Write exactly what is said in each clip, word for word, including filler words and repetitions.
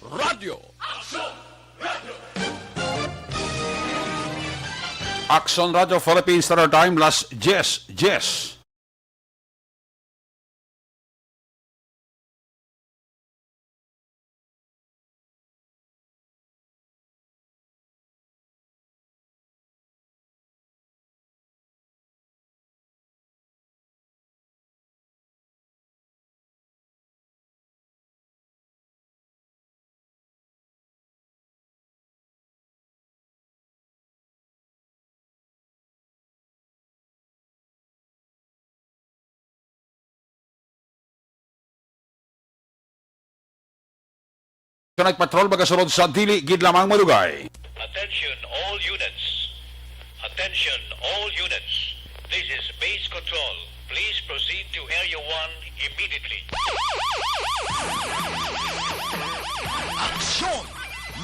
Radyo. Aksyon Radio Philippines Standard Time, las diyes diyes. Night Patrol magasulod sa dili gid lamang malugay. Attention all units. Attention all units. This is base control. Please proceed to Area one immediately. Aksyon!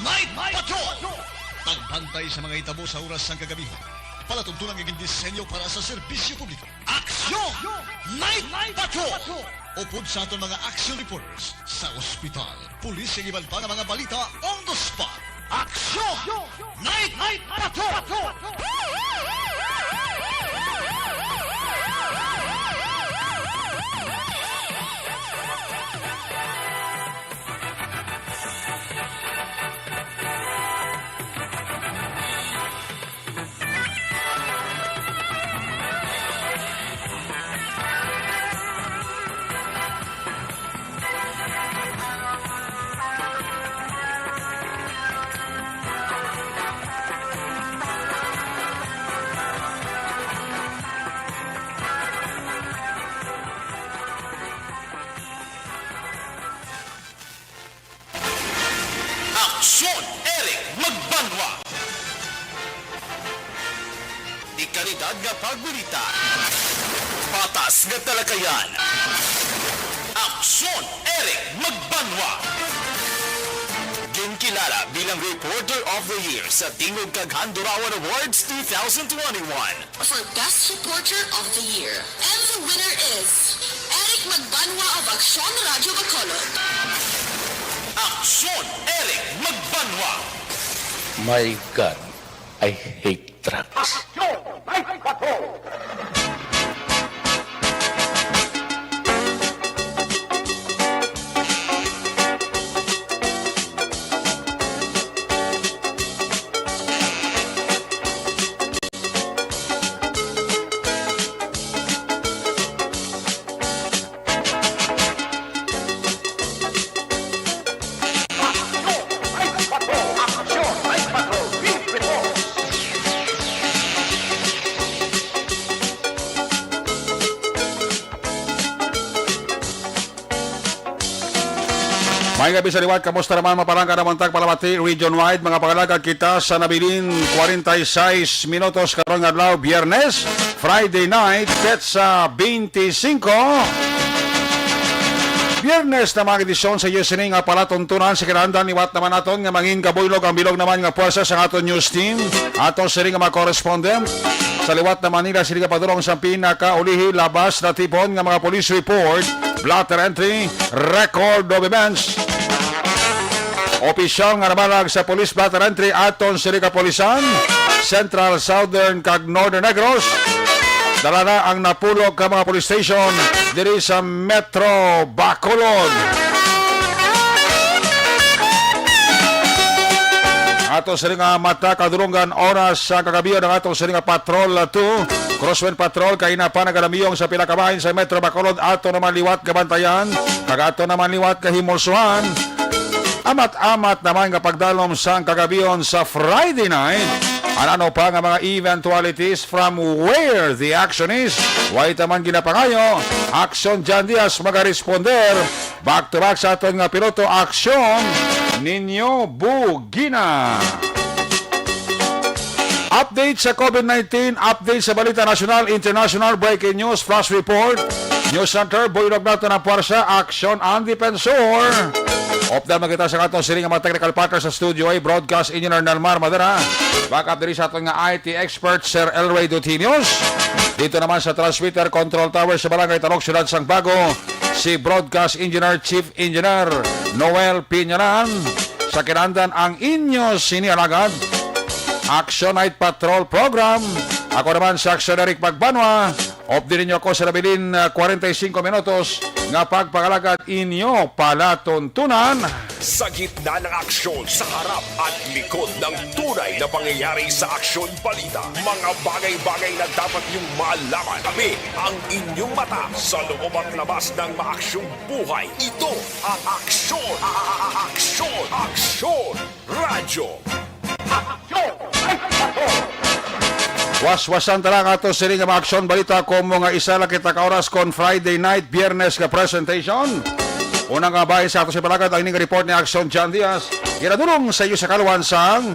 Night Patrol! Pagbantay sa mga hitabo sa oras sang kagabihan. Palatuntunan nga gindisenyo para sa serbisyo publiko. Aksyon! Night Patrol! Upod sa aton mga action reporters sa ospital, pulis, kag iban pa nga mga balita on the spot. Aksyon! Night Patrol! Aksyon, Eric Magbanwa. Dekalidad nga pagbalita. Patas nga talakayan. Aksyon, Eric Magbanwa. Ginkilala bilang Reporter of the Year sa Tingog kag Handurawan Awards two thousand twenty-one. For Best Reporter of the Year. And the winner is Eric Magbanwa of Aksyon Radio Bacolod. Aksyon, Eric Magbanwa. My God, I hate drugs. Aksyon, Night Patrol. May gabi sa liwat, kamusta naman? Mapalangga naman tag palabati, region-wide. Mga pangalagad kita sa nabilin, kwarenta y seis minutos karon nga adlaw, Biyernes, Friday night, petsa twenty-five. Biyernes na mga edisyon sa iyo sini nga palatuntunan sa kinahanglan. Liwat naman naton nga mangin kabuylog ang bilog naman nga puwersa sa aton news team. Ato sini nga mga correspondent sa liwat na Manila, sini nga padulong sa pinakaulihi labas na tipon nga mga police report, blotter entry, record of events. Opisyal nga namalag sa Police Blotter Entry aton sini kapulisan, Central, Southern, kag Northern Negros. Dala na ang napulo ka mga police station diri sa Metro Bacolod. Ato sini nga mata kadulungan oras sa kagabi ang ato sini nga Patrol two, Crosswind Patrol, kay na pa nagadamiyong sa pila ka bahin sa Metro Bacolod. Ato naman liwat kabantayan, kag ato naman liwat kahimulsuhan. Amat-amat naman nga pagdalom sang kagabion sa Friday night. Ano pa nga mga eventualities from where the action is? Way taman ginapangayo, Aksyon Jan Diaz magaresponder. Back to back sa aton nga piloto, Aksyon Ninyo Bugina. Update sa COVID nineteen, update sa balita nasyonal, international, breaking news, flash report, news center, buylog nato ng puwersa, aksyon, ang depensor. Update man kita sa aton sini nga mga technical partner sa studio, ay broadcast engineer Nelmar Madera. Back up diri sa aton nga I T expert, Sir Elray Dutinios. Dito naman sa transmitter control tower sa Barangay Talok, Siyudad sang Bago, si broadcast engineer, Chief Engineer Noel Piñaran. Sa kinahanglan ang inyo sini alagad, Action Night Patrol Program. Ako naman si Action Eric Pagbanwa. Update ninyo ako sa nabilin, ah, kwarenta y singko minutos nga pagpangalagad inyo palatuntunan. Sa gitna ng aksyon, sa harap at likod ng tunay na pangyayari sa Aksyon Balita, mga bagay-bagay na dapat niyong malaman. Tabi ang inyong mata sa loob at labas ng maaksyong buhay. Ito ang Aksyon, Aksyon, Aksyon Radyo. Waswasan ta lang ato sini nga mga aksyon balita, kung mga isa lang kita ka oras kon Friday night, Biyernes nga presentation. Unang nga bahin sa ato sa palagad ang ining report ni Aksyon John Diaz. Ginadulong sa iyo sa kaluwan sang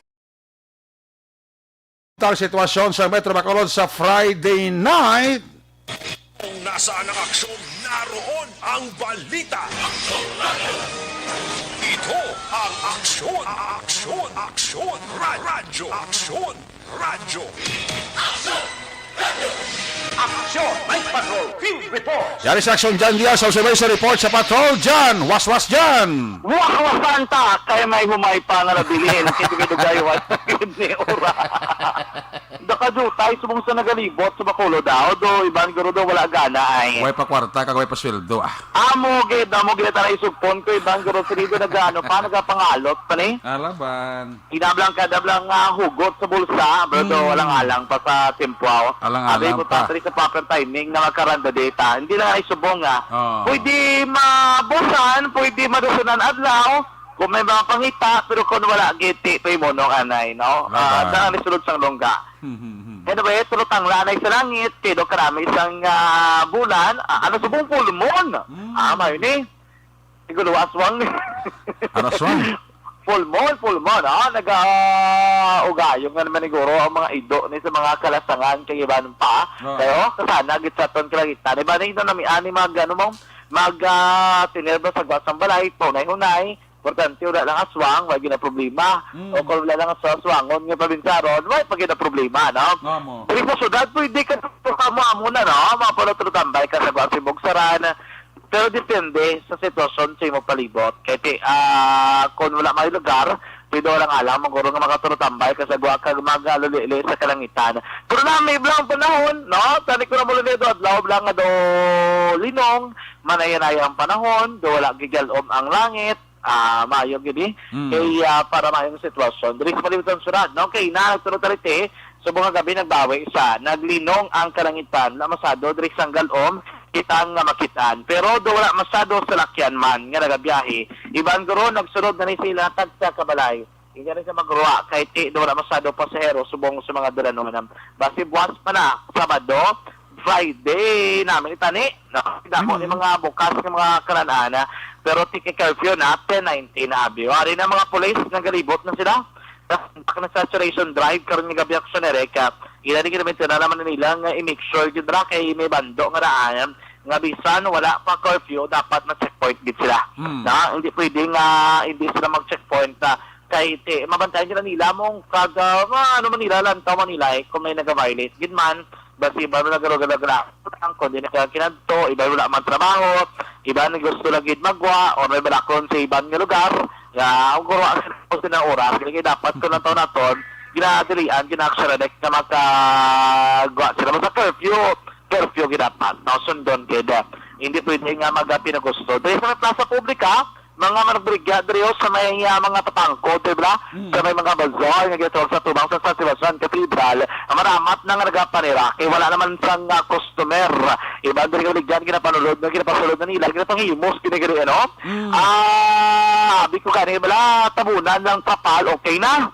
tal sitwasyon sa Metro Bacolod sa Friday night. Kung nasaan ang aksyon, naroon ang balita. Ito ang Aksyon, Aksyon, Aksyon, Ra-, Radyo, Aksyon, Radyo. Aksyon, Night Patrol, Field Report. Yari sa Aksyon John Diaz, sa Observation Report sa Patrol John. Waswas John! Waswasan ta, kay may humay pa nga nabilin, kay dugay-dugay, wala gid ni ura. Nakadutay, subong sa nagalibot sa Bacolod daw, do, iban guro do, wala gana ay. Way pa kwarta, kag way pa sweldo, ah. Amo gid, amo gid, tara isugpon ko, iban guro, sinido nagano pa, nagapangalot pa ni. Alaban. Inablang ka, dablang nga hugot sa bulsa, bro, do, Mm. alang-alang pa sa tiempo, ah. Alang-alang Abi, pa. Importante rin sa proper timing na magkaranda data. Hindi lang ay subong, ah. Oo. Pwede mabusan, pwede madusunan adlaw, kung may mga pangita, pero kung wala, giti, pa imunong anay, no? Ah, Laban. Daan ni sulod sang lungga. Hmm, hmm, hmm. Anyway, pero tangla na sa langit, kay do karami sang, ah, bulan, ah, ano, subong full moon. Hmm. Ah, may ni. Siguro aswang. Ano, aswang? Full moon, full moon, ah, naga-ugayong nga naman siguro ang mga ido ni sa mga kalasangan kay iban pa. Oo. Kayo, kasana, gid sa aton kalangitan. Iba na ito nami, ani, mag, ano mo, mag, ah, tinirba sa gwasang balay, paunay-hunay, importante, wala lang aswang, wala gina problema. Mm. O kung wala lang aswang, aswangon nga probinsaron, wala pa gina problema, no? Nga mo. Diri sa syudad, pwede ka, ka mo, amo na, no? Mga pala tambay ka sa Guasimog, Saran. Pero depende sa sitwasyon sa imo palibot. Kay ti, ah, kung wala may lugar, pwede lang alam, ang guro nga makatulog tambay ka sa gwa, kag magalulili sa kalangitan. Pero na, may blang panahon, no? Tani ko na mula nito, adlaw blang nga do linong, manaya-naya ang panahon, do wala gigalom ang langit, ah, maayo gid, eh. Mm. Kay, ah, para maayong sitwasyon. Diri sa Malibutan Syudad, no? Kay na, nagturo talite, subong nga gabi nagbawi sa, naglinong ang kalangitan, na masado diri sang galom, kita nga makitaan. Pero do wala masado sa lakyan man nga nagabiyahe. Iban guro, nagsulod na ni sila tagsa ka balay. Hindi na siya magruwa, kay ti, do wala masado pasahero, subong sa mga dalanon. Basi buwas pa na, Sabado, Friday namin itani. No? Damo ni Mm. mga bukas nga mga kalanana. Pero tiki curfew na, ten nineteen na abi. Ari na mga pulis, nagalibot na sila. Sa, na saturation drive, karon nga gabi, Aksyon Eric, ah, ila ni ginamintinan naman nila nga i-make sure gid ra kay may bando nga daan nga bisan wala pa curfew, dapat na checkpoint gid sila. Mm. Na, hindi pwede nga hindi sila mag-checkpoint, ah, kay ti, mabantayan gid nila mong kag, ah, ma-, ano man nila, lantaw man nila, eh, kung may nag-violate gid man, basi ba nagaruga-ruga ang kundi nagkakinadto, iba wala man trabaho, iba ni gusto lang gid magwa, or may balakon sa iban nga lugar, nga ang guro ang sa na oras, kaya dapat ko na to naton, ginadilian, gina-action na na magkagwa sila. Basta curfew, curfew gid dapat, no? Sundon gid. Hindi pwede nga magapinagusto. Dahil sa plaza publica, mga managbaligya diri, oh, sa may, ah, mga tapangko, di ba? Mm. Sa may mga bazaar nga ginatawag sa tubang sa San Sebastian Cathedral, ang maramat na nga nagapanira, kay wala naman sang, ah, customer. Iban diri nga baligyan, ginapanulod na, ginapasulod na nila, ginapanghimos, ginagiri, ano? Mm. Ah, abi ko gani, bala, tabunan lang tapal, okay na.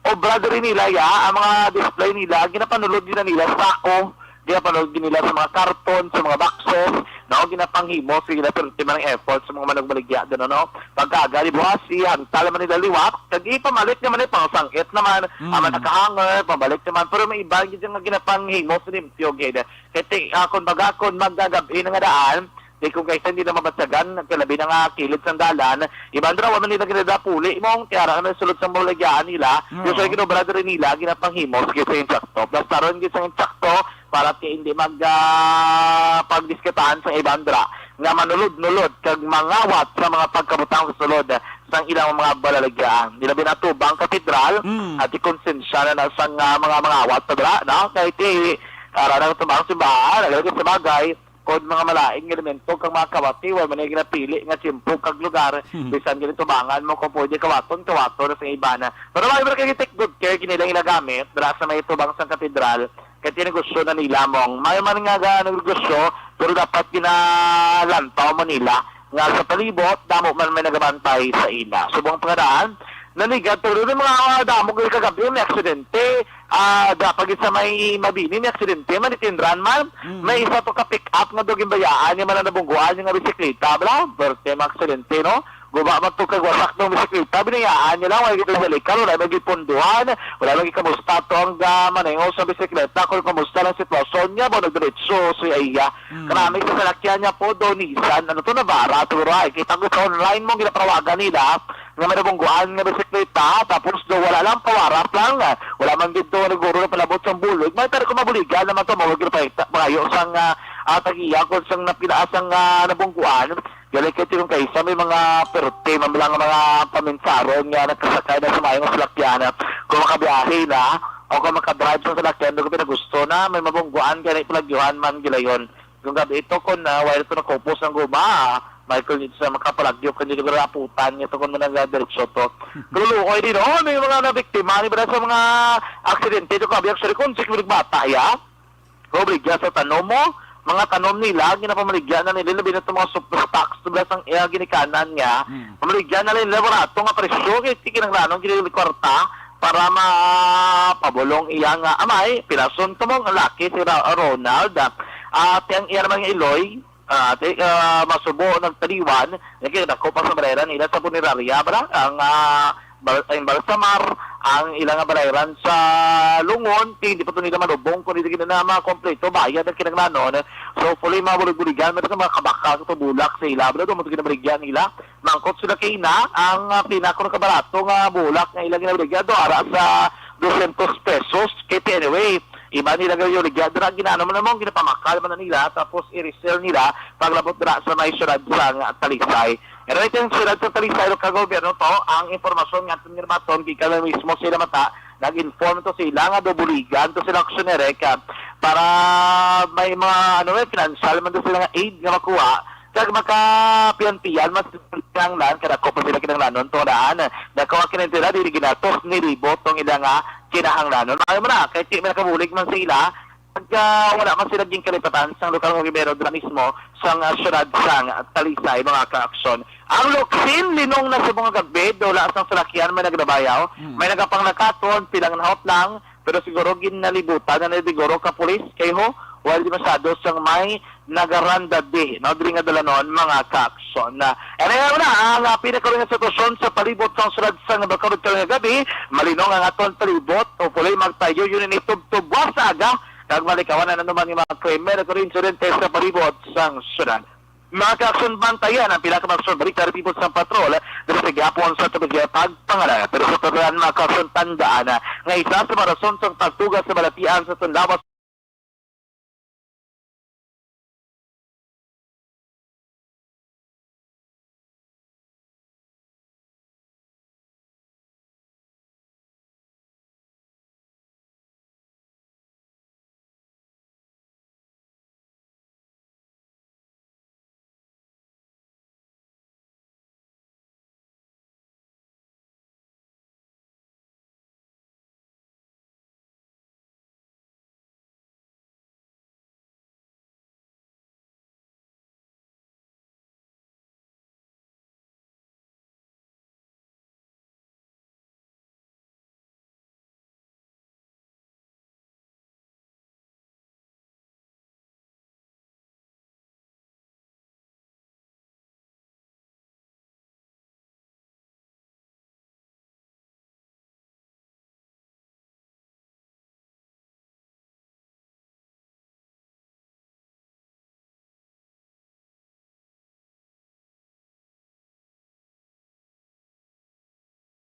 Obra diri nila, ya, ang mga display nila, ginapanulod gina nila, sako, ginapanulod gid nila sa mga karton, sa mga boxes, no? Ginapanghimo, sige na, pero di man ang effort sa mga managbaligya doon, ano? Pagkaaga ni buwas, ihantala man nila liwat, kag ipamalit naman, eh, pang sangit naman, Mm. ang mga nakahanger, pabalik naman, pero may iba gid nga ginapanghimo sa limpyo, gid. Kaya ti-, ah, kung baga, kung magagab-i na nga daan, di kung kaysa hindi na mabatyagan, kalabi na nga kilid sang dalan, iban raw, man nila ginadapuli, mong tiara na sulod sa mulagyaan nila, Oo. yung sa ginobra diri nila, ginapanghimo, sige sa insakto. Basta ron gid sa insakto, para ti hindi mag, ah, pagdiskitahan sa iban dra. nga manulod-nulod kag mangawat sa mga pagkabutang sa sulod sang ilang mga balaligyaan. Ilabi na tubang katedral, Mm. at ikonsensya na na sang, ah, mga mangawat sa dira, no? Kay ti, ara na tubang simbahan, nagalagay sa bagay, kon mga malain nga elemento kang mga kawati, wala man ginapili nga tiyempo kag lugar, Hmm. bisan gani tubangan mo kung pwede kawaton, kawaton na sa iban. Pero may ba kay take good care, ginilang ilagamit, dira sa may tubang sang katedral, kay tinegosyo na nila mong. May man nga ga negosyo, pero dapat ginalantaw mo nila nga sa palibot, damo man may nagabantay sa ila. Subong pangadaan, nanigat pero may mga damo gid kagabi may aksidente. Ah, dapat gid sa may Mabini may aksidente, man itinran man. Mm. May isa to ka pick up nga dugin bayaan nga man nabungguan nga bisikleta, bala. Berte mga aksidente, no? Guba man to kag wasak ng bisikleta, binayaan niya lang, wala gid balikan, wala may gipunduhan, wala may kamusta to ang, ah, maneho sa bisikleta, kung kamusta lang sitwasyon niya, ba nagdiretso si iya. Mm. Kanami sa salakyan niya po, do Nissan, ano to, Navara, siguro ay, kita ko sa online mo, ginaparawagan nila, nga may nabungguan nga bisikleta, tapos do wala lang, pawarap lang, wala man gid do, naguro na palabot sa bulog, may tari ko mabuligan naman to, mawag yung pahita, pangayo sang, ah, ah, tagiya, kung sang napinaas ang, ah, nabungguan, gali kay tinong kaisa, may mga perte, man lang mga paminsaron nga nagkasakay na sa mayong salakyan, kung makabiyahe na, o kung makadrive sa salakyan, doon ko pinagusto na, may mabungguan, kaya na ipalagyuhan man gilayon. Kung gabi ito, kung, ah, wala ito nakupos ang guma, ah, Michael, dito sa makapalagyo, kung dito ka aputan, ito kung managadiretso to. Pero luoy din, oh, may mga nabiktima, di ba, sa mga aksidente, ito kabi, actually, kung siguro bata, ya, obligya sa tanom mo, mga tanom nila, ginapamaligya na nila, labi na itong mga super stocks, di ba, sang, eh, ginikanan niya, Hmm. pamaligya na nila, barato nga presyo, kaya kinanglanon, ginili kwarta, para mapabulong iya nga amay, pinason ko mong laki si Ra-, Ronald, ah, at ang iya naman nga iloy, ah, ti-, ah, masubo nagtaliwan, nagkidako pa sa balayran nila sa punerarya, bala, ang, ah, bal-, ang balsamar, ang ilang balayran sa lungon, ti-, hindi pa to nila malubong, kung hindi na mga kompleto, bayad ang kinanglanon. So, hopefully, mga bulig-buligan, may mga kabaka, katubulak sa ila, bala, doon mo ito kinabaligyan nila. Mangkot sila kay ina, ang, ah, pinako na kabarato nga bulak nga ilang ginabaligya do ara sa dosyentos pesos. Kay ti anyway, iba nila nga yung ligya dira, ginano man mo, ginapamakal man na nila, tapos i-resell nila paglabot dira sa may syudad sang Talisay. Pero ito yung syudad sa Talisay, lokal gobyerno to, ang impormasyon nga aton ginamaton, gikan na mismo sila mata, nag-inform to sila nga do buligan to sila aksyonerek, ah, para may mga, ano, eh, financial man to sila nga aid nga makuha, kag makapiyan-piyan mas kinahanglan, kadako pa sila kinahanglanon, tungod daan dako ang kinahanglan, dili ginatos ni libo tong ila nga kinahanglanon. Maayo man na, kay ti may nakabulig man sa ila, kag, ah, wala man sila ginkalipatan sang lokal nga gobyerno dira mismo sang, ah, syudad sang Talisay, mga kaaksyon. Ang luksin, linong na sa mga gagmay, wala sang salakyan may nagdabayaw, Hmm. may nagapanglakaton, pilang nahot lang, pero siguro ginalibutan na ni siguro ka pulis, kay ho, wala di masyado sang may nagarandadi, no, diri nga dalanon, mga kaaksyon. Na, and ayan na ang, ah, pinakauli nga sitwasyon sa palibot sang syudad sang Baclaran karong gabi. Malinong ang aton palibot, hopefully magtayo yun ini tubtob sa aga, kag malikawan na naman yung mga krimen at insidente sa palibot sang syudad. Mga kaaksyon, bantayan ang pinakamakson balita sa People's Sun Patrol diri sa gihapon sa tubig pagpangalan. Pero sa pagpangalan, mga kaaksyon, tandaan na nga isa sa mga rason sa pagtugas sa balatian sa tunlawas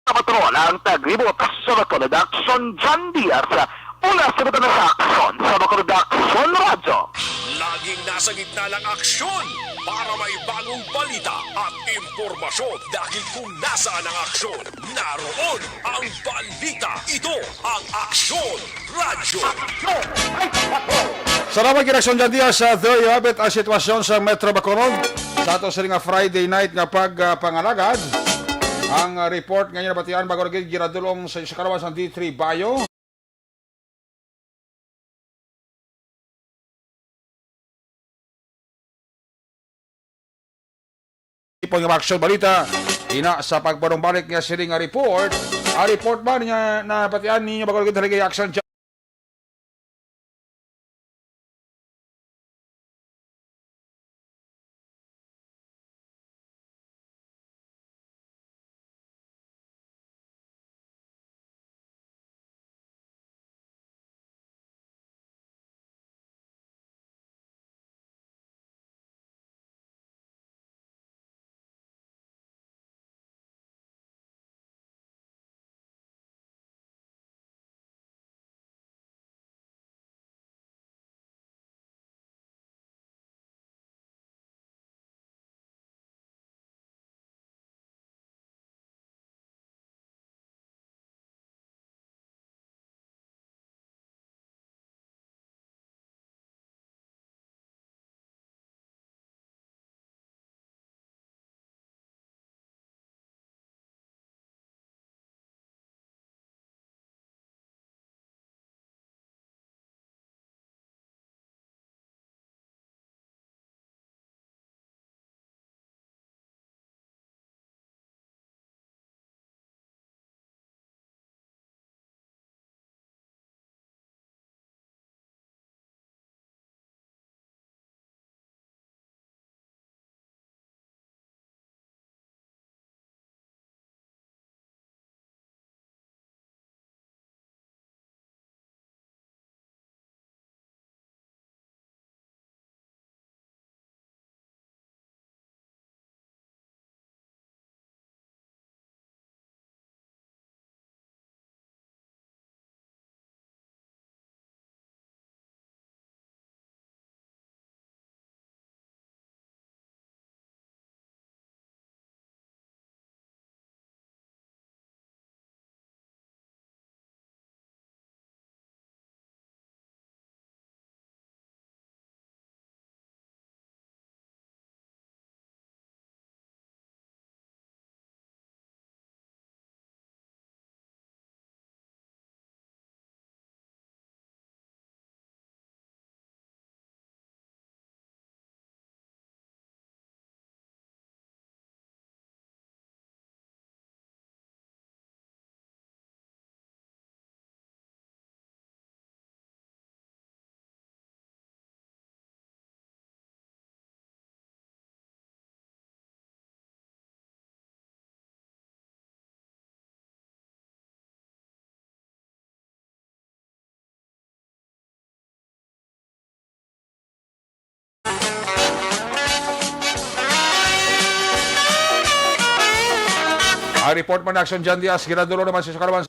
Patrol ang tagribot sa Bacolod Action, John Diaz, Una, sunod na sa aksyon sa Bacolod Aksyon Radyo. Laging nasa gitna ng aksyon para may bagong balita at impormasyon, dahil kung nasaan ang aksyon, naroon ang balita. Ito ang Aksyon Radyo. Salamat kay Aksyon Jan Diaz. Sa there you have it, ang sitwasyon sa Metro Bacolod sa ato sini nga Friday night nga pagpangalagad. Ang, ah, report nga inyo nabatian, bag-o ra gid, ginadul-ong sa, sa kaluwas sang D three Bayo. Ipon nga mga aksyon balita, ina sa pagpanumbalik nga sini nga report. Ang report man nga nabatian ninyo, bag-o ra gid, haligi, Aksyon Jan. Ang report man, Action John Diaz, ginadulo naman sa Sukaraman.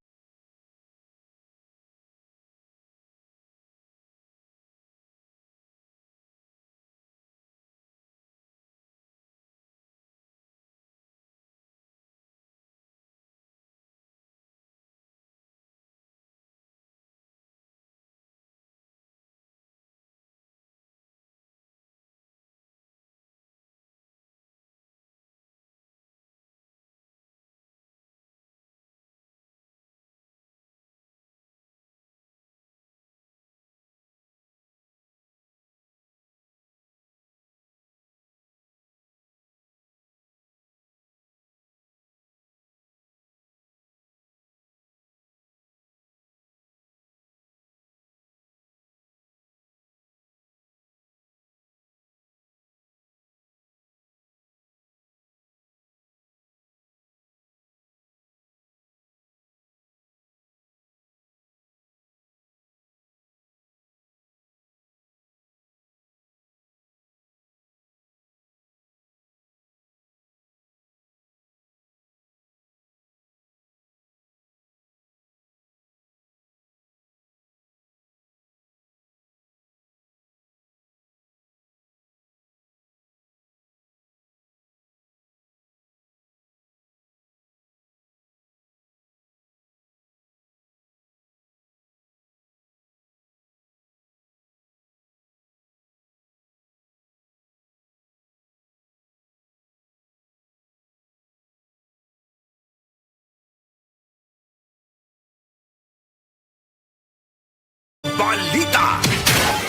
Balita.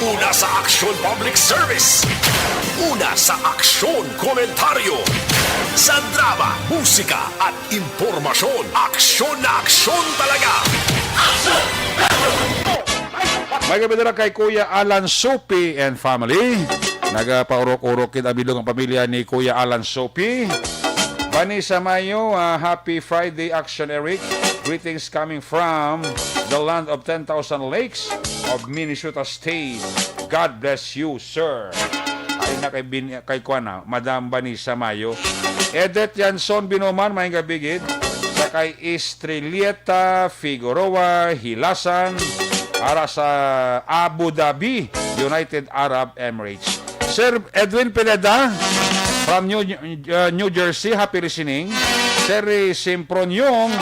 Una sa aksyon, public service. Una sa aksyon, komentaryo. Sa drama, musika, at impormasyon, aksyon na aksyon talaga. May gabi dira kay Kuya Alan Sopi and family. Nagapaurok-urok kid ang bilog ang pamilya ni Kuya Alan Sopi. Vanessa Mayo, ah, happy Friday, Action Eric. Greetings coming from the land of ten thousand lakes of Minnesota State. God bless you, sir. Ay na kay, bin, kay kuan na, Madam Vanessa Mayo. Edith Yanson Binuman, may gabi gid. Sa kay Estrellita Figueroa Hilasan, ara sa Abu Dhabi, United Arab Emirates. Sir Edwin Pineda from New, uh, New Jersey, happy listening. Sir Simproniong,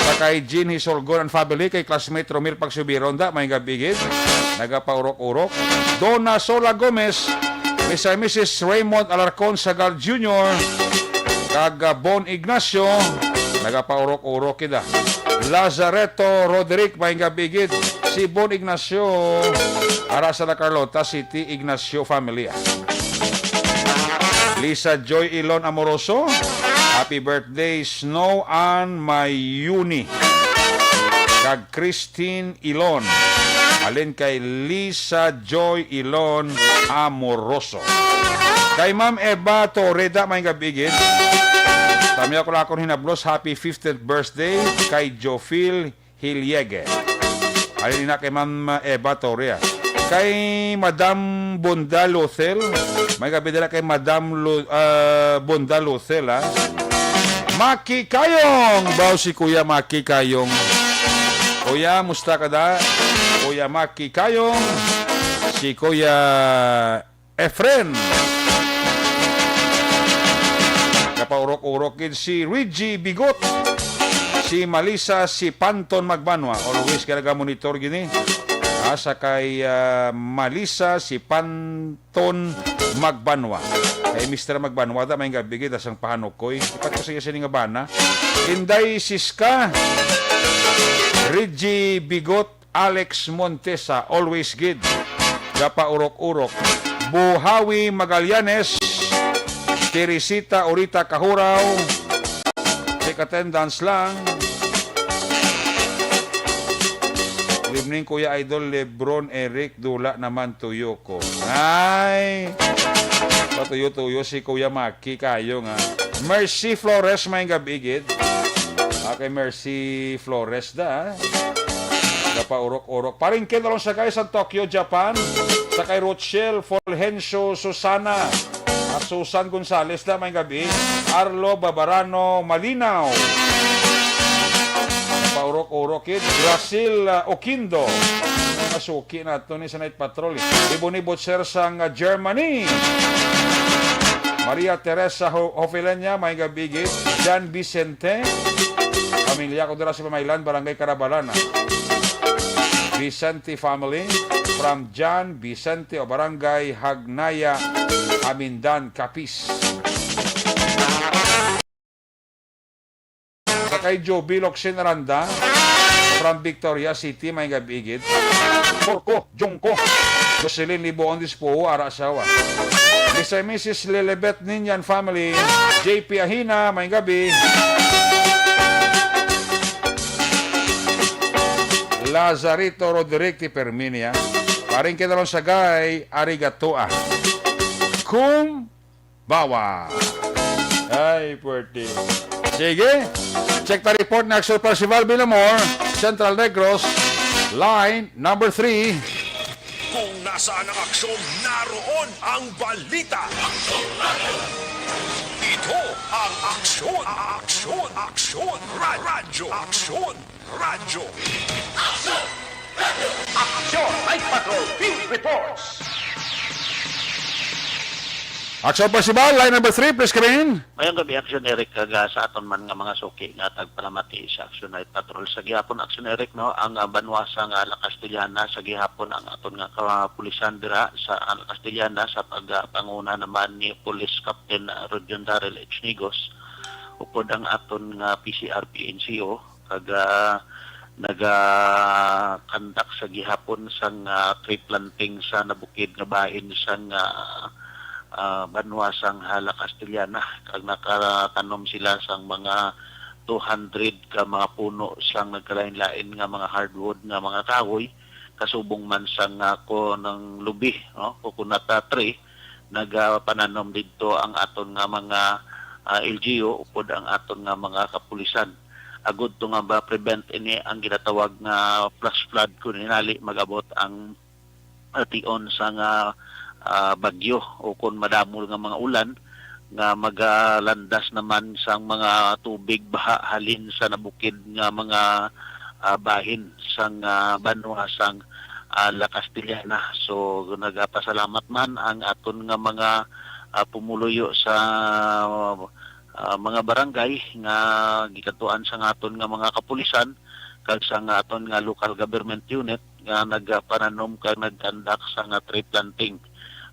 sa kay Jean Hisolgon and family, kay classmate Romil Pagsubiron, da, may gabi gid. Nagapaurok-urok. Donna Sola Gomez, Mister and Missus Raymond Alarcon Sagal Junior, kag, ah, Bon Ignacio, nagapaurok-urok kita. Lazareto Roderick, may gabi gid. Si Bon Ignacio, ara sa La Carlota City, Ignacio family, ah. Lisa Joy Ilon Amoroso, happy birthday, Snow Ann Mayuni. Kag Christine Ilon. Halin kay Lisa Joy Ilon Amoroso. Kay Ma'am Eva Torreda, may gabi gid. Tamiya ko lang akong hinablos, happy fiftieth birthday kay Jofil Hiliege. Halin na kay Ma'am Eva Torre, ah. Kay Madam Bonda Luthel, may gabi dira kay Madam Lu, ah, Bonda Luthel, ah. Maki Kayong! Baw si Kuya Maki Kayong. Kuya, musta ka da? Kuya Maki Kayong. Si Kuya Efren. Kapaurok-urok gid si Reggie Bigot. Si Malisa, si Panton Magbanwa. Always ka nagamonitor gini. Asa kay, ah, Malisa, si Panton Magbanwa. Kay Mister Magbanwa, da, may gabi gid, asang pahanukoy. Ipat ko sa iya sini nga bana. Inday Siska, Reggie Bigot, Alex Montesa, always gid. Gapaurok-urok. Buhawi Magallanes, Teresita Orita Kahuraw, check attendance lang. Good evening, Kuya Idol Lebron Eric, dula naman tuyo ko. Ay! Patuyo-tuyo si Kuya Maki kayo nga. Mercy Flores, may gabi gid. Okay, Mercy Flores da, ah. Gapaurok-urok. Paring Ken Alonsagay sa Tokyo, Japan. Sa kay Rochelle Fulgencio Susana at Susan Gonzales da, may gabi. Arlo Babarano Malinaw. Gapaurok-urok gid. Grasil, ah, Oquindo. Masuki na to ni sa Night Patrol, eh. Iboni Butcher sang, ah, Germany. Maria Teresa Ho-, Hofelenia, may gabi gid. Jan Vicente. Pamilya ko dira sa Pamaylan, Barangay Carabalan, ah. Vicente family from Jan Vicente o Barangay Hagnaya, Amindan, Capiz. Sa kay Joby Locsin Aranda, from Victoria City, may gabi gid. Porco, Jungko. Jocelyn Liboon Dispuo, ara asawa. Mister and Missus Lilibet Ninyan family, J P Ahina, may gabi. Lazarito Roderick ti Perminia. Paring Kinalon Sagay, Arigato, ah. Kum Bawa. Ay, puwerte. Sige. Check the report ni Axel Percival Villamor, Central Negros, line number three. Kung nasaan ang aksyon, naroon ang balita. Ito ang Aksyon, Aksyon, Aksyon, Ra-, Radyo, Aksyon, Radyo. Aksyon Night Patrol Field Reports. Aksyon Percival, line number three, please come in. Mayong gabi, Aksyon Eric, kag, ah, sa aton man nga mga suki nga tagpalamati sa Aksyon Night Patrol. Sa gihapon, Aksyon Eric, no, ang, ah, banwa sa nga La Castellana, sa gihapon ang aton nga kapulisan dira sa, ah, La Castellana sa pagpanguna naman ni Police Captain, ah, Rodion Daryl H. Nigos, upod ang aton nga P C R P N C O, kag, ah, naga-conduct sa gihapon sang, ah, tree planting sa nabukid nga bahin sang, ah, ah, banwa sang Hala Castellana, kag nakatanom sila sang mga two hundred ka mga puno sang nagkalain-lain nga mga hardwood nga mga kahoy, kasubong man sang, ah, ko-, nang lubi, no, coconut, ah, tree, nagapananom didto ang aton nga mga, ah, L G U upod ang aton nga mga kapulisan. Agud to nga ma-prevent ini ang ginatawag nga flash flood, kun hinali mag-abot ang tion sa nga, ah, bagyo o kon madamo nga mga ulan nga magalandas naman sang mga tubig baha halin sa nabukid nga mga, ah, bahin sang, ah, banwa sang, ah, La Castellana. So, nagapasalamat man ang aton nga mga, ah, pumuluyo sa, ah, mga barangay nga gikadtuan sang aton nga mga kapulisan kag sang aton nga local government unit nga nagapananom kag nag-conduct sang tree planting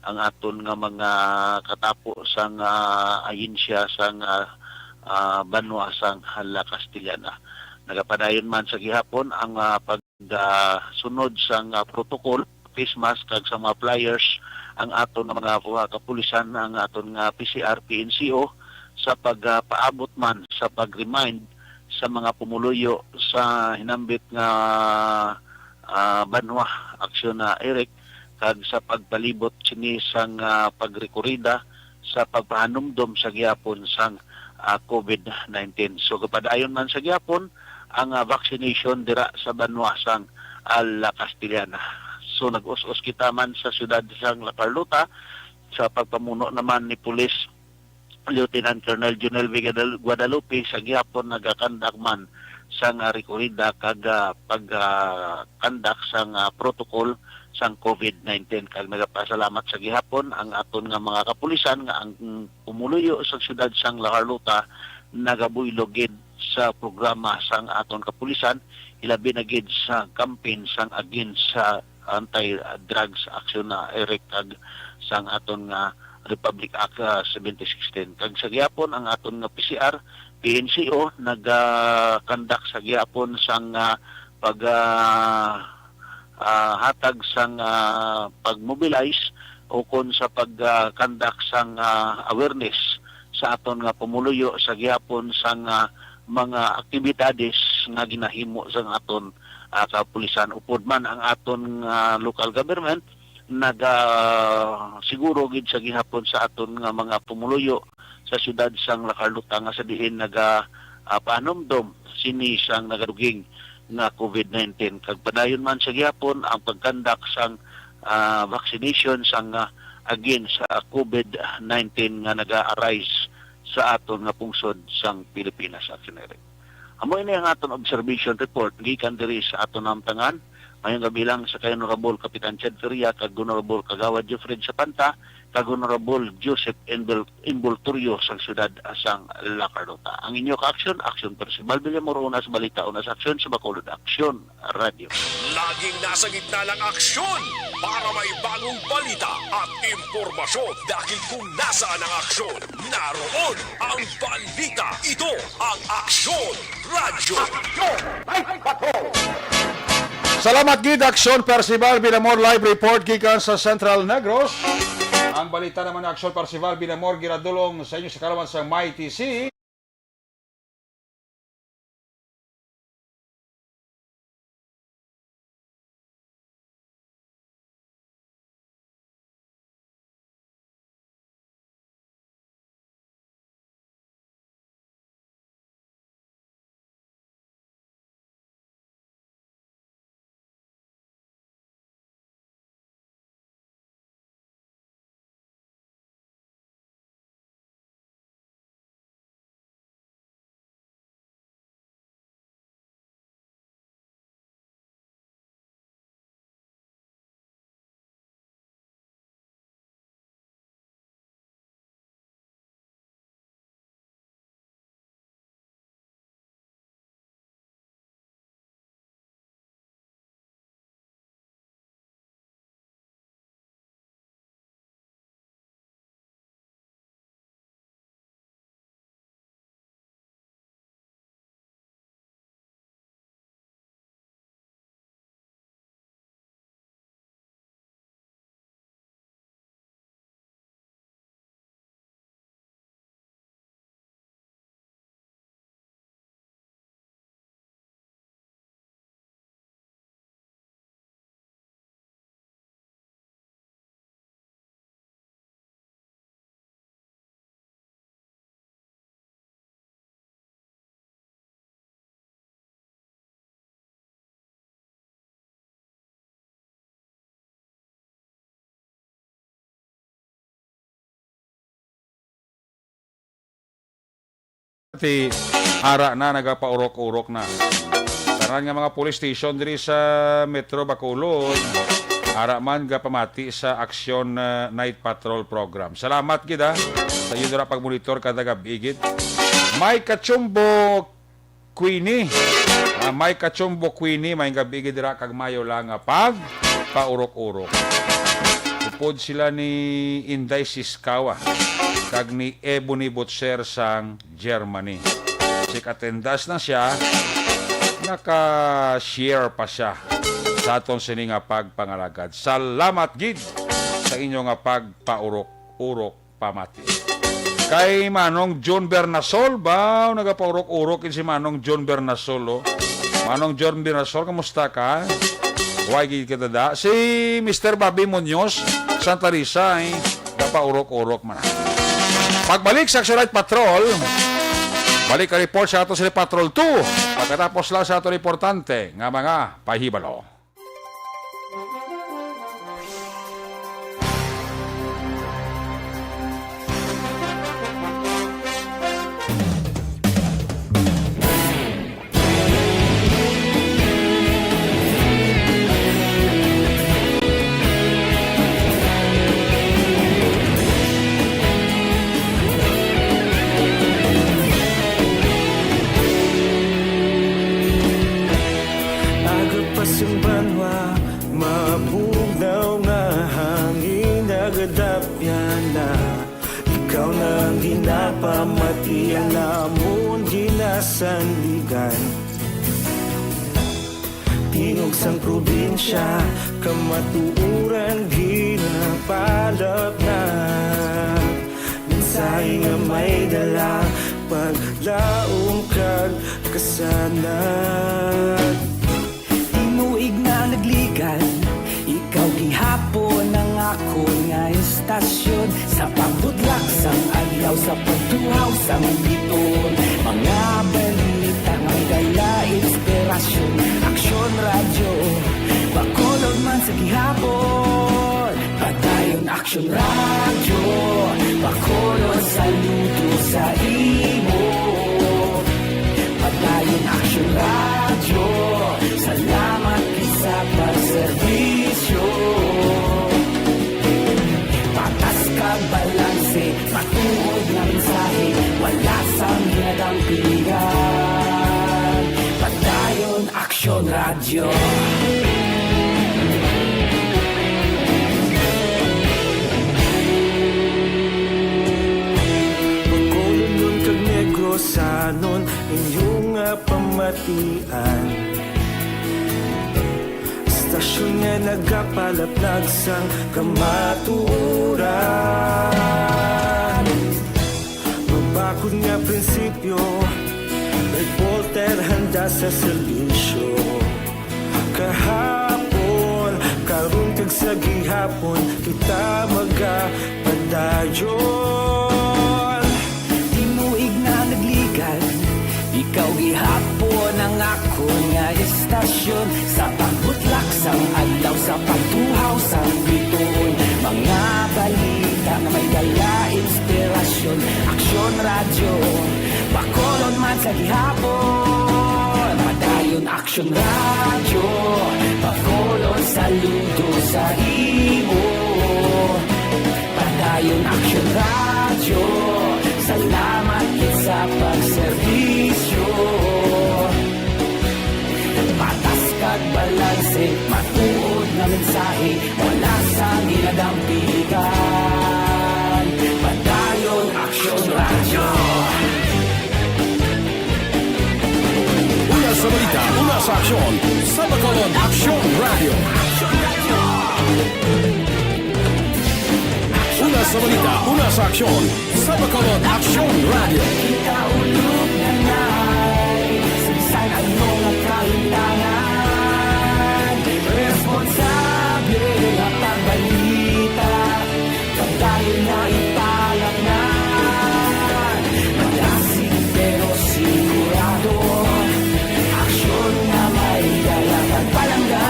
ang aton nga mga katapo sang, ah, ahensya sang, ah, ah, banwa sang Hala Castellana. Nagapadayon man sa gihapon ang, ah, pag, ah, sunod sang, ah, protocol, face mask kag sa mga flyers ang aton nga mga, ah, kapulisan, ang aton nga P C R, P N C O sa pagpaabot man sa pag-remind sa mga pumuluyo sa hinambit nga, ah, banwa, Aksyon na Eric, kag sa pagpalibot sini sang, ah, pagrekorida sa pagpahanumdom sa gihapon sang, ah, COVID nineteen. So, gapadayon man sa gihapon ang, ah, vaccination dira sa banwa sang, ah, La Castellana. So, nag-us-us kita man sa siyudad sang La Carlota sa pagpamuno naman ni Police Lieutenant Colonel Junel V. Guadal-, Guadalupe sa gihapon nagakandak man sang, ah, rekorida kag, ah, pag, ah, conduct sang, ah, protocol sang COVID nineteen. Kag nagapasalamat sa gihapon ang aton nga mga kapulisan nga ang pumuluyo sa siyudad sang La Carlota nagabuylog gid sa programa sang aton kapulisan, ilabi na gid sa campaign sang Against sa Anti-Drugs Action na Eric kag sang aton nga Republic Act, ah, seventy sixteen. Kag sa gihapon ang aton nga P C R, P N C O naga-conduct sa gihapon sang, ah, pag, ah, ah, hatag sang, ah, pag-mobilize o kon sa pag, ah, conduct sang, ah, awareness sa aton nga pumuluyo sa gihapon sang, ah, mga aktibidades nga ginahimo sang aton, ah, kapulisan. Upod man ang aton nga local government naga-, siguro gid sa gihapon sa aton nga mga pumuluyo sa siyudad sang La Carlota nga sa diin naga, ah, pahanumdom sini sang nagaduging nga COVID nineteen. Kag padayon man sa gihapon ang pagkandak sang, ah, vaccination sang, ah, against sa COVID nineteen nga naga-arise sa aton nga pungsod sang Pilipinas. Action Eric. Amo ini ang aton observation report gikan diri sa aton hamtangan. Mayong gabi lang sa kay Honorable Kapitan Chad Feria kag Honorable Kagawad Jeffred Sapanta kag Honorable Joseph Embol-, Emboltorio sang siyudad sang La Carlota. Ang inyo ka-aksyon, Aksyon Percival Villamor, una sa balita, una sa aksyon, sa Bacolod Aksyon Radyo. Laging nasa gitna ng aksyon para may bagong balita at impormasyon, dahil kung nasaan ang aksyon, naroon ang balita. Ito ang Aksyon Radyo. Salamat gid, Aksyon Percival Villamor, live report gikan sa Central Negros. Ang balita naman ni Aksyon Percival Villamor ginadul-ong sa inyo sa kaalaman sang Mighty C. Ti, ara na, nagapaurok-urok na. Tanan nga mga police station diri sa Metro Bacolod, ara man gapamati sa Aksyon, ah, Night Patrol Program. Salamat gid, ah, sa inyo dira pagmonitor kada gabi gid. May Kachumbo Queenie. Ah, may Kachumbo Queenie, may gabi gid dira kag mayo lang nga pagpaurok-urok. Upod sila ni Inday Siskawa kag ni Ebony Butcher sang Germany. Si katendas na siya, naka-share pa siya sa aton sini nga pagpangalagad. Salamat gid sa inyo nga pagpaurok-urok pamati. Kay Manong John Bernasol ba? Nagapaurok-urok gid si Manong John Bernasol, oh. Manong John Bernasol, kamusta ka? Way gid kita da. Si Mister Bobby Munoz, Santa Risa, eh. Gapaurok-urok man. Pagbalik sa Action Night Patrol, balik ang report sa ato sa Patrol two. Pagkatapos lang sa ato importante nga mga pahibalo. Aga pa sing banwa, mabugnaw nga hangin nagadapyan na. Ikaw na ang ginapamati, ang amon ginasandigan. Tingog sang probinsya, kamatuoran ginapalapnag. Mensahe nga may dala, paglaom kag kasanag. Tinuig na nagligan, ikaw gihapon ang akon nga istasyon. Sa pagbudlak sang adlaw, sa pagtuhaw sang bituon, mga balita nga may dala inspirasyon. Aksyon Radyo, Bacolod man sa gihapon. Padayon Aksyon Radyo, Bacolod, saludo sa imo. Padayon Aksyon Radyo, salamat gid sa pagserbisyo. Patas kag balanse, matuod nga mensahe, wala sang ginadampigan. Padayon Aksyon Radyo. Bacolodnon kag Negrosanon, inyo nga pamatian. Istasyon nga nagapalapnag sang kamatuoran. Mabakod nga prinsipyo, reporter handa sa serbisyo. Kahapon, karon kag sa gihapon, kita magapadayon. Tinuig na nagligan, ikaw gihapon ang akon nga istasyon. Sa pagbutlak sang adlaw, sa pagtuhaw sang bituon, mga balita nga may dala inspirasyon. Aksyon Radyo, Bacolod man sa gihapon. Padayon Aksyon Radyo, Bacolod, saludo sa imo. Padayon Aksyon Radyo, salamat gid sa pagserbisyo. Patas kag balanse, matuod nga mensahe, wala sang ginadampigan. Padayon Aksyon Radyo. Una sa balita, una sa aksyon, sa Bacolod Aksyon Radyo. Una sa balita, una sa aksyon, sa Bacolod Aksyon Radyo. Kita ulog na nay, sa bisan ano nga kahimtangan, responsable nga pagbalita. Padayon na ipalapngan, madasig pero sigurado. Aksyon nga may dala kag palangga.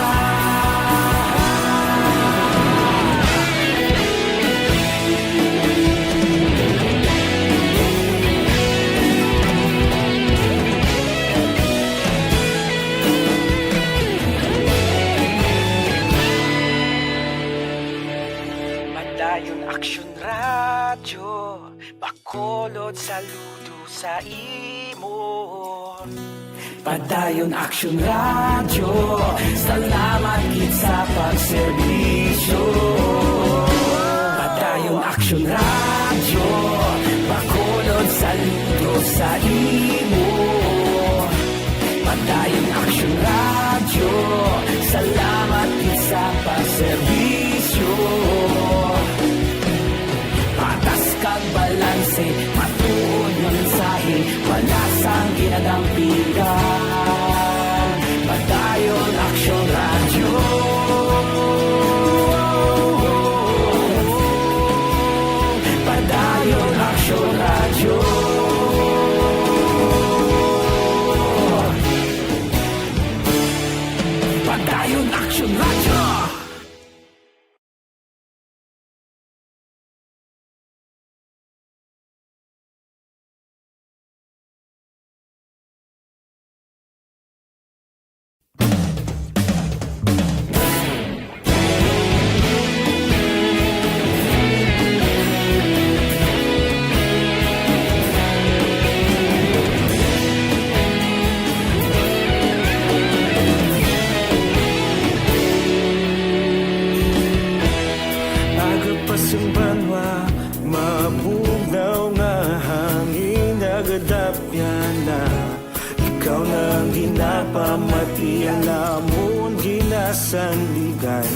Saludo sa imo. Padayon Aksyon Radyo, salamat gid sa pagserbisyo. Padayon Aksyon Radyo, Bacolod, saludo sa imo. Padayon Aksyon Radyo, salamat gid sa pagserbisyo. Patas kag balanse, matuod nga mensahe, wala sang ginadampigan. Padayon Aksyon Radyo. Padayon Aksyon Radyo. Padayon Aksyon Radyo. Aga pa sang banwa, mabugnaw nga hangin nagadapyan na. Ikaw na ang ginapamati, ang amon ginasandigan.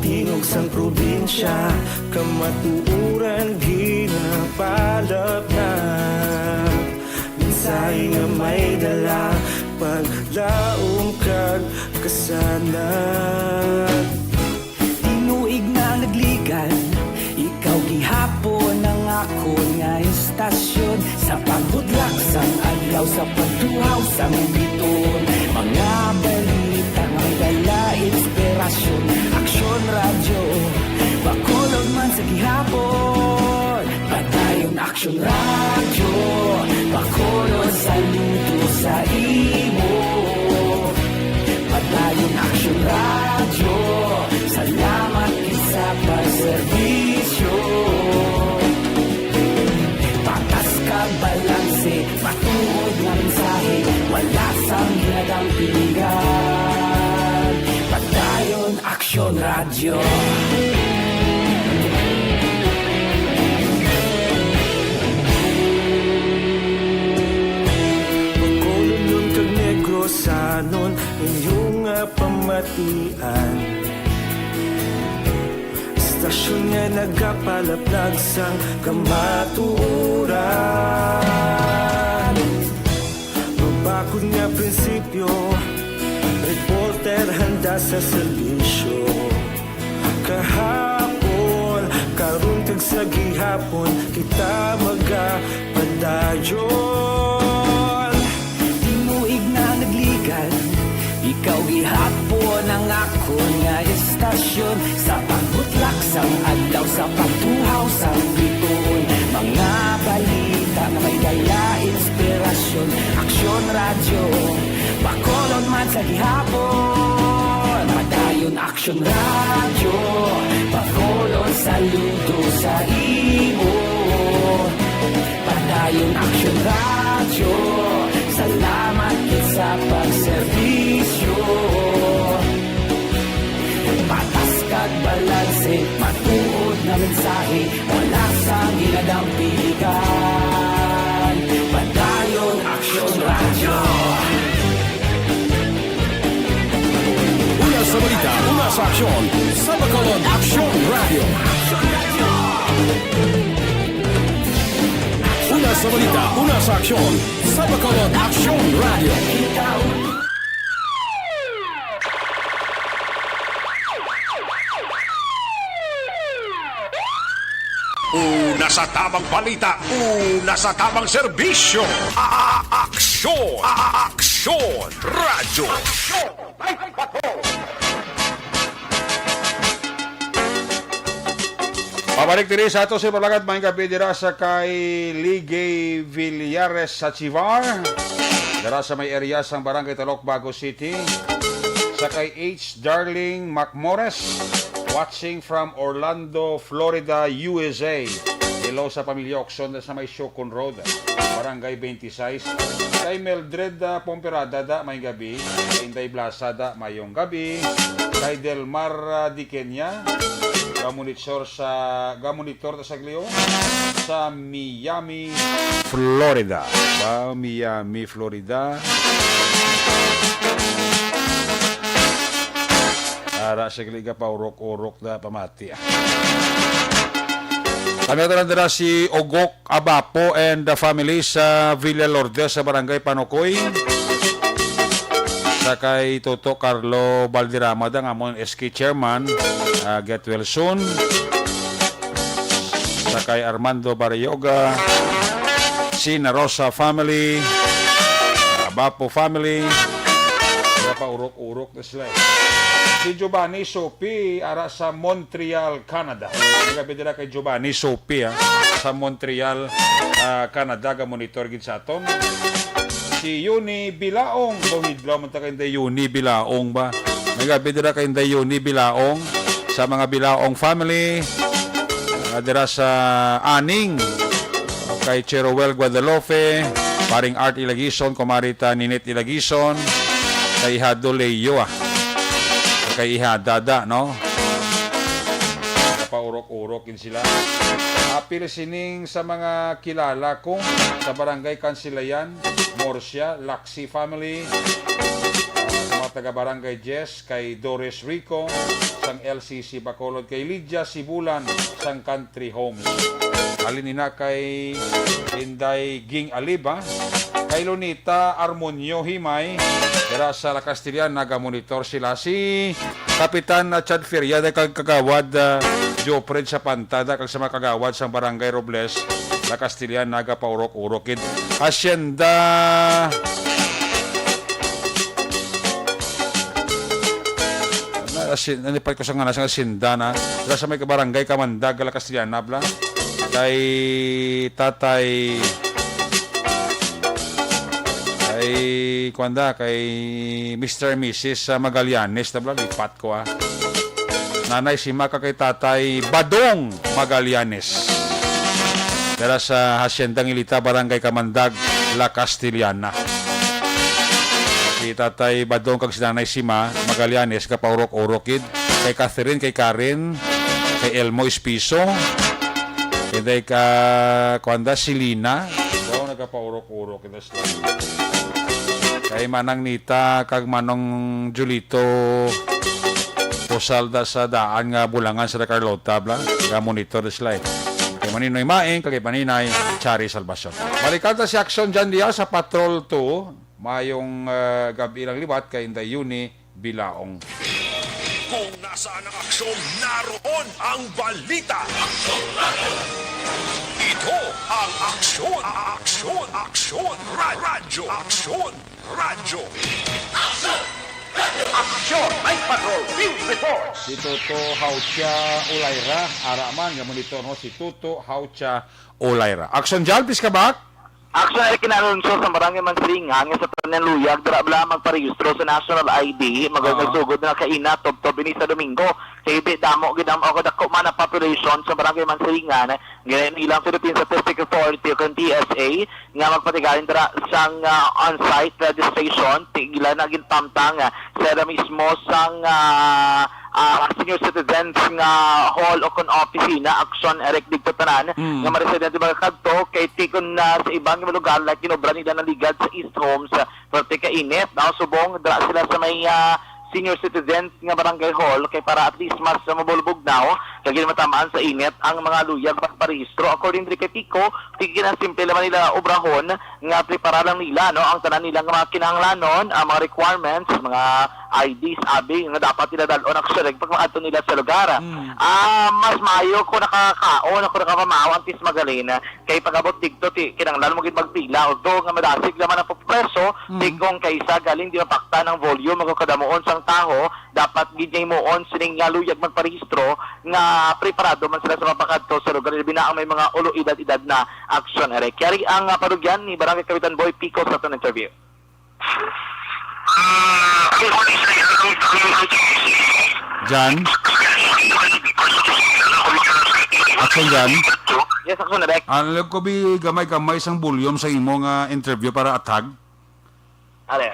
Tingog sang probinsya, kamatuoran ginapalapnag. Mensahe nga may dala, paglaom kag kasanag. Tinuig na nagligan, ikaw gihapon ang akon nga istasyon. Sa pagbudlak sang adlaw, sa pagtuhaw sang biton, mga balita nga may dala inspirasyon. Aksyon Radyo, Bacolod man sa gihapon. Padayon Aksyon Radyo, Bacolod, saludo sa imo. Padayon Aksyon Radyo, salamat gid sa pagserbisyo. Patas kag balanse, matuod nga mensahe, wala sang ginadampigan. Padayon Aksyon Radyo. Bacolod kag Negrosanon, inyo nga pamatian. Istasyon nga nagapalaplag sang kamatuoran. Mabakod nga prinsipyo, reporter handa sa serbisyo. Kahapon, karon kag sa gihapon, kita magapadayon. Tinuig na nagligan, ikaw gihapon ang akon nga istasyon. Sa pagbutlak sang adlaw, sa pagtuhaw sang bituon, mga balita nga may dala inspirasyon. Aksyon Radyo, Bacolod man sa gihapon. Padayon Aksyon Radyo, Bacolod, saludo sa imo. Padayon Aksyon Radyo, salamat gid sa pagserbisyo. Patas kag balanse, matuod nga mensahe, wala sang ginadampigan. Padayon Aksyon Radyo. Una sa balita, una sa aksyon, sa Bacolod Aksyon Radyo. Una sa balita, una sa aksyon, sa Bacolod Aksyon Radyo. Una sa tamang balita, una sa tamang serbisyo. A-, a-, aksyon, a-, a-, aksyon, radyo. Aksyon, may bato. Pabalik diri sa ato sa Barlagat, maayong gabi dira sa kay Ligay Villares sa Chivar, dira sa may area sang Barangay Talok, Bago City, sa kay H. Darling Macmores, Watching from Orlando, Florida, U S A. Hello sa pamilya Okson sa may Shukon Road, Barangay twenty-six. Kay Mildred, ah, Pomperada, da, may gabi. Kay Inday Blasa, da, mayong gabi. Kay Delmar, ah, Diqueña, gamonitor sa, gamonitor ta sa Glio, sa Miami, Florida. Ba, Miami, Florida. Ara, sige, gapaurok-urok na pamati, ah. Kami ito lang dira si Ogok Abapo and the family sa Villa Lourdes sa Barangay Panocoy. Sa kay Toto Carlo Valderrama, da nga amon S K chairman, ah, get well soon. Sa kay Armando Barrioga, Sina Rosa family, Abapo family, napaurok-urok na sila, eh. Si Giovanni Sopi, ara sa Montreal, Canada. May gabi dira kay Giovanni Sopi, ha, sa Montreal, ah, Canada, ga-monitor gid sa aton. Si Yuni Bilaong, Bohidlaw man ta kay Inday Yuni Bilaong ba? May gabi dira kay Inday Yuni Bilaong, sa mga Bilaong family, ah, dira sa Aning, kay Cheruel Guadalupe, Paring Art Ilagison, Kumari ta Ninit Ilagison, kay Hado Leo, ah. Kay Iha Dada, no? Napaurok-urok gid sila. Apil sining sa mga kilala ko sa Barangay Kansilayan, Murcia, Laxi family, ah, sa mga taga Barangay Jess, kay Doris Rico, sang L C C Bacolod, kay Lydia Sibulan, sang Country Homes. Halin ina kay Inday Ging Aliba, kay Lunita Armonio Himay, dira sa La Castellana, nagamonitor sila. Si Kapitan, ah, Chad Feria, da kag Kagawad, ah, Jopred sa Pantada, kag sa mga kagawad sang Barangay Robles, La Castellana, nagapaurok-urok gid. Hacienda. Na, asin-, nanipat ko sa ngalan sa hacienda na. Dira sa may barangay Kamandag, La Castellana, bla. Kay Tatay, kay, kuwan da, kay Mister and Missus sa Magallanes, na bla, lipat ko, ah. Nanay Sima kag kay Tatay Badong Magallanes. Dira sa Hacienda Ngilita, Barangay Kamandag, La Castellana. Si Tatay Badong kag si Nanay Sima Magallanes, gapaurok-urok gid. Kay Catherine, kay Karen, kay Elmo Espiso, kay Day ka, kuwan da, si Lina. Daw nagapaurok-urok gid. Kay Manang Nita kag Manong Julito, Rosalda sa daan nga bulangan sa Carlota, bla, nga monitor sila, eh. Kay Maninoy Maing, kag kay Maninay Chari Salvacion. Balikan ta si Action John Diaz sa Patrol two. Mayong, ah, gabi lang liwat kay Inday Yuni Bilaong. Kung nasaan ang aksyon, naroon ang balita. Ito ang Aksyon, Aksyon, Aksyon, Ra-, Radyo, Aksyon, Radyo. Aksyon, may patrol, field reports. Si Toto Haucha Olayra, ara man nga monitor, no, si Toto Haucha Olayra. Aksyon, Jal, please ka back. Aksyon, Eric Kinalonso sa Barangay Mansiringan, nga sa tanan luyag, dira bala magparehistro sa national I D, mag-, Oo. nagsugod na kaina, tubtob ini sa Domingo. Kay di damo gid ang, o dako man ang population sa Barangay Mansiringan, nga ilang Philippine Statistics Authority o kung P S A, nga magpatigayon dira sang, ah, on-site registration, tigila na ginpamtang, ah, sa mismo sang, ah, ah, senior citizens nga hall o kon opisina, Aksyon, Eric, digto tanan, Mm. nga mga residente magakadto, kay tikon na sa iban nga lugar, like, ginobra nila ng ligad sa East Homes, ah, perti ka init, no? Subong, dira sila sa may, ah, senior citizens nga barangay hall, kay para at least mas, ah, mabulbog now, kay ginamatamaan sa init ang mga luyag magparehistro. According diri kay Pico, tikon na simple naman nila obrahon, nga prepara lang nila, no, ang tanan nila nga mga kinahanglanon, ang mga requirements, mga I Ds, abi, nga dapat nila dal-on ang siring pag maadto nila sa lugar. Mm. Ah, mas maayo kung nakakaon o kung nakapamahaw ang Tis Magalin, kay pag-abot digto, ti, kinahanglan mo gid magpila, although nga madasig naman ang pagpreso, Mm. ti kung kaysa galing di mapaktan ang volume o kadamuon sang taho, dapat gid niya himuon sining nga luyag magparehistro nga preparado man sila sa mapakadto sa lugar, labi na ang may mga ulo edad-edad na, Aksyon, Eric. Yari ang, ah, parugyan ni Barangay Kapitan Boy Pico sa aton interview. Ah, ang police ay, ang, ang, ang Jan? Action Jan? Yes, Action Direk. Ah, nalagkob gamay-gamay sang volume sa imo nga interview para atag. Are.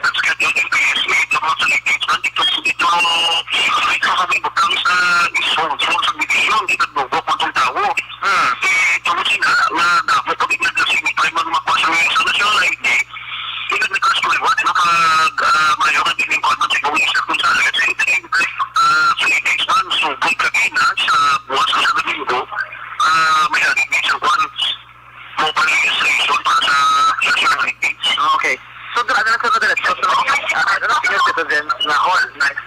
Okay. So, dira na lang sa madalas. So, so, ah, ano na, senior citizens na hall. Nice.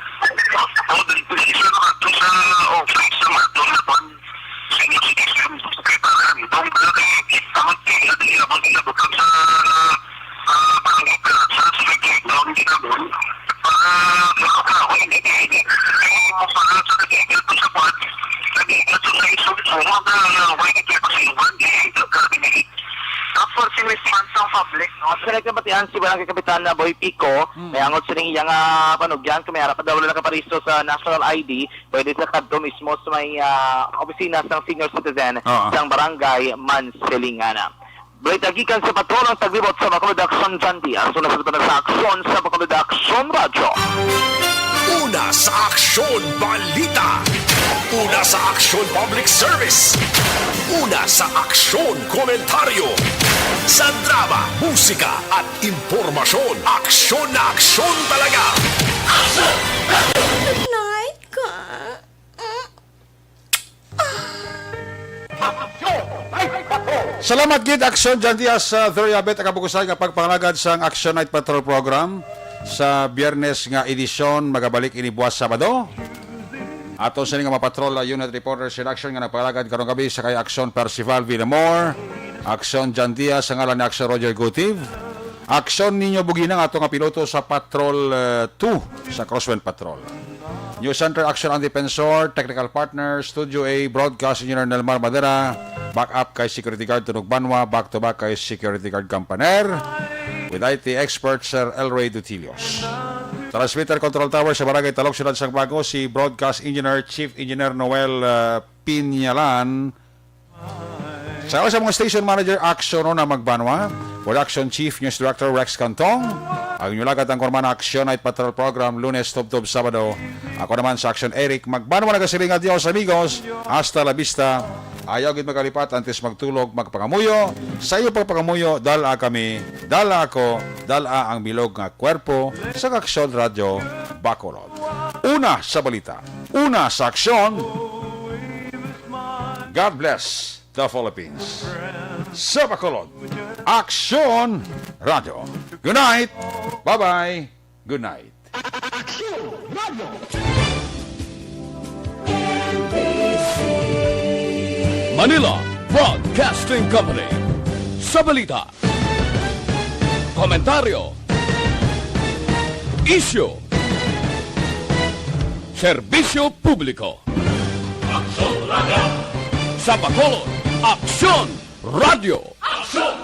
Of course, si Miss Mansang Public, no? Sa nagkabatian si Barangay Kapitan na Boy Pico, Mm. may angod sining iya nga panugyan, kung may ara pa daw wala nakaparisto sa national I D, pwede sa kadto mismo sa may, ah, opisina sang senior citizen Oo. sang Barangay Mansilingana. Balita gikan sa patrol ang taglibot sa Bacolod Action Jan Diaz. Una sa, sa Aksyon, sa Bacolod Action Radyo. Una sa Aksyon Balita. Una sa Aksyon Public Service. Una sa Aksyon Komentaryo. Sa drama, musika at impormasyon, aksyon na aksyon talaga. Good night, ka. Salamat gid, Aksyon Jan Diaz, sa Victoria Bet, ang kabukusan nga pagpangalagad sang Action Night Patrol Program sa Biyernes nga edisyon. Magabalik ini buwas Sabado. Ato sini nga mga patrol, uh, unit reporters in action nga nagpangalagad karong gabi sa kay Aksyon Percival Villamor, Aksyon Jan Diaz, sa ngalan ni Aksyon Roger Gutiv, Aksyon Nino Bugina, ato nga piloto sa Patrol, uh, two sa Crosswind Patrol. News Center, Action ang Defensor, Technical Partner, Studio A, Broadcast Engineer Nelmar Madera, backup kay Security Guard Tunog Banwa, back to back kay Security Guard Campaner, with I T expert Sir Elroy Dutilios. Transmitter Control Tower sa Barangay Talog, Siyudad sang Bago, si Broadcast Engineer, Chief Engineer Noel, uh, Pinyalan, Sa, sa mga station manager, Action Rona Magbanwa, Production Chief, News Director Rex Cantong, ang inyong lagad ang Korman Action Night Patrol Program, Lunes tubtob Sabado. Ako naman sa Action, Eric Magbanwa, nagasiling, "Adios, amigos. Hasta la vista." Ayaw gid magkalipat, antes magtulog, magpangamuyo. Sa iyo pagpangamuyo, dala kami, dala ako, dala ang bilog nga kwerpo sa Action Radio Bacolod. Una sa balita, una sa aksyon. God bless the Philippines. Sa Bacolod, Aksyon Radio. Good night. Bye-bye. Good night. Manila Broadcasting Company. Sa balita, komentaryo, isyu, serbisyo publiko. Aksyon Radio. Sa Bacolod, Aksyon Radio. Aksyon